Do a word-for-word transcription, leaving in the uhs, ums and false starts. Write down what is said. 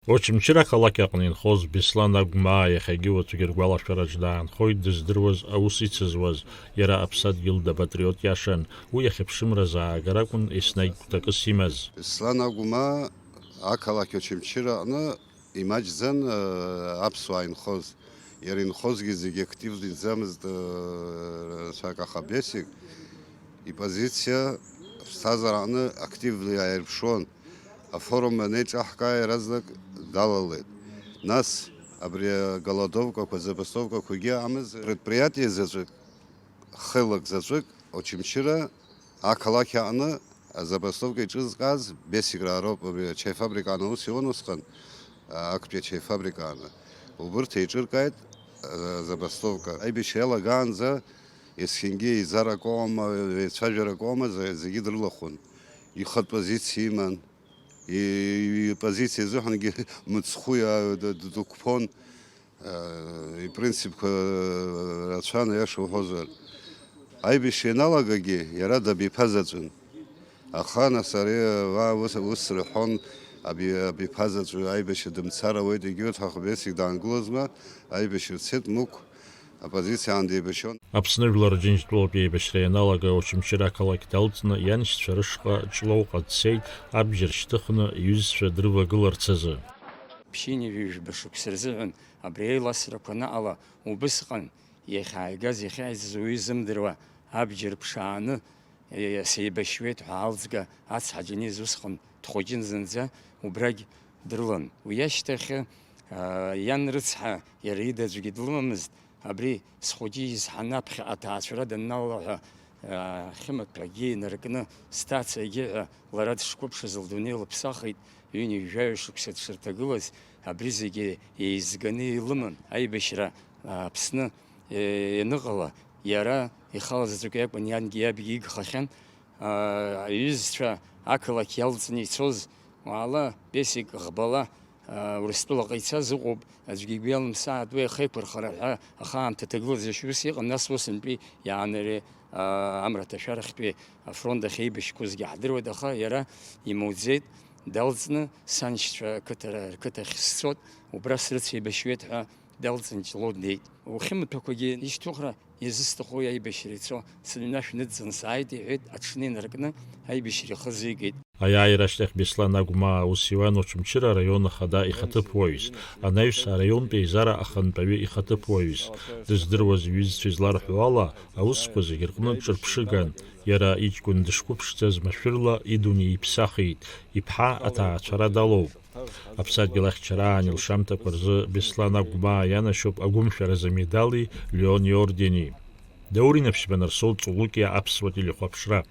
Очамчыра ақалақь аҟны инхоз Беслан Агәмаа иахьагьы уаҵәгьы ргәалашәараҿ даанхоит дыздыруаз аус ицызуаз, иара аԥсадгьыл дапатриот иашан, уи иахьа ԥшымра заагара акәын еснагь гәҭакыс имаз. Беслан Агәмаа ақалақь Очамчыра аҟны имаҷӡан, э, аԥсуаа инхоз. Иара инхозгьы зегьы активны иӡамызт, э, рацәак, аха Бесик ипозициа аԥсҭазаара аҟны активны иааирԥшуан. Афорум анеиҿаҳкаа иаразнак далалеит. Нас абри аголодовкақәа, забастовкақәагьы ыҟамызт. Предприятие заҵәык, хеилак заҵәык Очамчыра ақалақь аҟны азабастовка иҿызкааз Бесик раароуп, абри ачаифабрикаан аус иуан усҟан, актәи ачаифабрикааны. Убырҭ еиҿыркааит, а, азабастовка. Аибашьра иалагаанӡа есқьынгьы еизарак ыҟоума, еицәажәарак ыҟоума, зе-, зегьы дрылахәын. Ихатә позициа иман. И-, ипозициа азыҳәангьы мыцхәы иа-, д-, д-, дықәԥон. Э, ипринципқәа рацәан, аиаша уҳәозар. Аибашьра ианалагагьы иара дабиԥа заҵәын. Аха, нас, ари, уа, ус, ус рҳәон, аби-, абиԥа заҵәы аибашьра дымцар ауеит, егьырҭ, аха Бесик даангылозма, аибашьра дцеит, Мықә апозициаан деибашьон. Аԥсны Жәлар Џьынџьтәылатә еибашьра ианалага Очамчыра ақалақь далҵны ианшьцәа рышҟа Ҷлоуҟа дцеит, абџьар шьҭыхны иҩызцәа дрывагыларц азы. Ԥшьынҩажәи жәба шықәса рзыҳәан абри аиласрақәа анаҟала, убысҟан иахьааигаз, иахьааизаз уаҩы изымдыруа абџьар ԥшааны, е, сеибашьуеит ҳәа аалӡга ацҳаџьаниз усҟан дхәыҷын зынӡа, убрагь дрылан. Уи ашьҭахь, а, иан рыцҳа, иара ида аӡәгьы длымамызт, абри схәыҷы изҳаны аԥхьаҟа аҭаацәара даннала ҳәа, а, ахьымаҭәагьы инаркны, сҭацагьы ҳәа лара дышқәыԥшыз лдунеи лыԥсахит, ҩынҩажәаҩа шықәса дшырҭагылаз, абри зегьы еизганы илыман. Аибашьра, а, Аԥсны, е, ианыҟала, иара ихала заҵәык иакәын иангьы иабгьы игхахьан. А, иҩызцәа ақалақь иалҵны ицоз, уаала, Бесик ӷбала, а, Урыстәылаҟа ицаз ыҟоуп, аӡәгьы игәы иалымсааит уи ахеиқәырхара ҳәа, аха аамҭа ҭагылазашәа ус иҟан, нас усынтәи иаанере, а, амра аҭашәарахьтәи афронт ахь еибашьқәозгьы ҳдыруеит, аха иара имуӡеит, далҵны саншьцәа ақыҭара-, рқыҭахь сцот, убра срыцеибашьуеит ҳәа далҵын Ҷлоу днеит. Ухьымаҭәақәагьы ишьҭухра изысҭаху аибашьра ицо, сыҩны ашә ныдҵаны сааит, иҳәеит, аҽны инаркны аибашьра ихы азикит. Аиааира ашьҭахь Беслан Агәмаа аус иуан Очамчыра араион ахада ихаҭыԥуаҩыс, анаҩс араионтә еизара ахантәаҩы ихаҭыԥуаҩыс, дыздыруаз иҩызцәа изларҳәо ала, аусқәа зегьы рҟны ҿырԥшыган, иара иҷкәын дышқәыԥшӡаз машәырла идунеи иԥсахит, иԥҳа аҭаацәара далоуп. Аԥсадгьыл ахьчараан илшамҭақәа рзы Беслан Агәмаа ианашьоуп агәымшәаразы амедали Леон иордени. Даур Инаԥшьба, Нарсоу Ҵулукиа, Аԥсуа телехәаԥшра.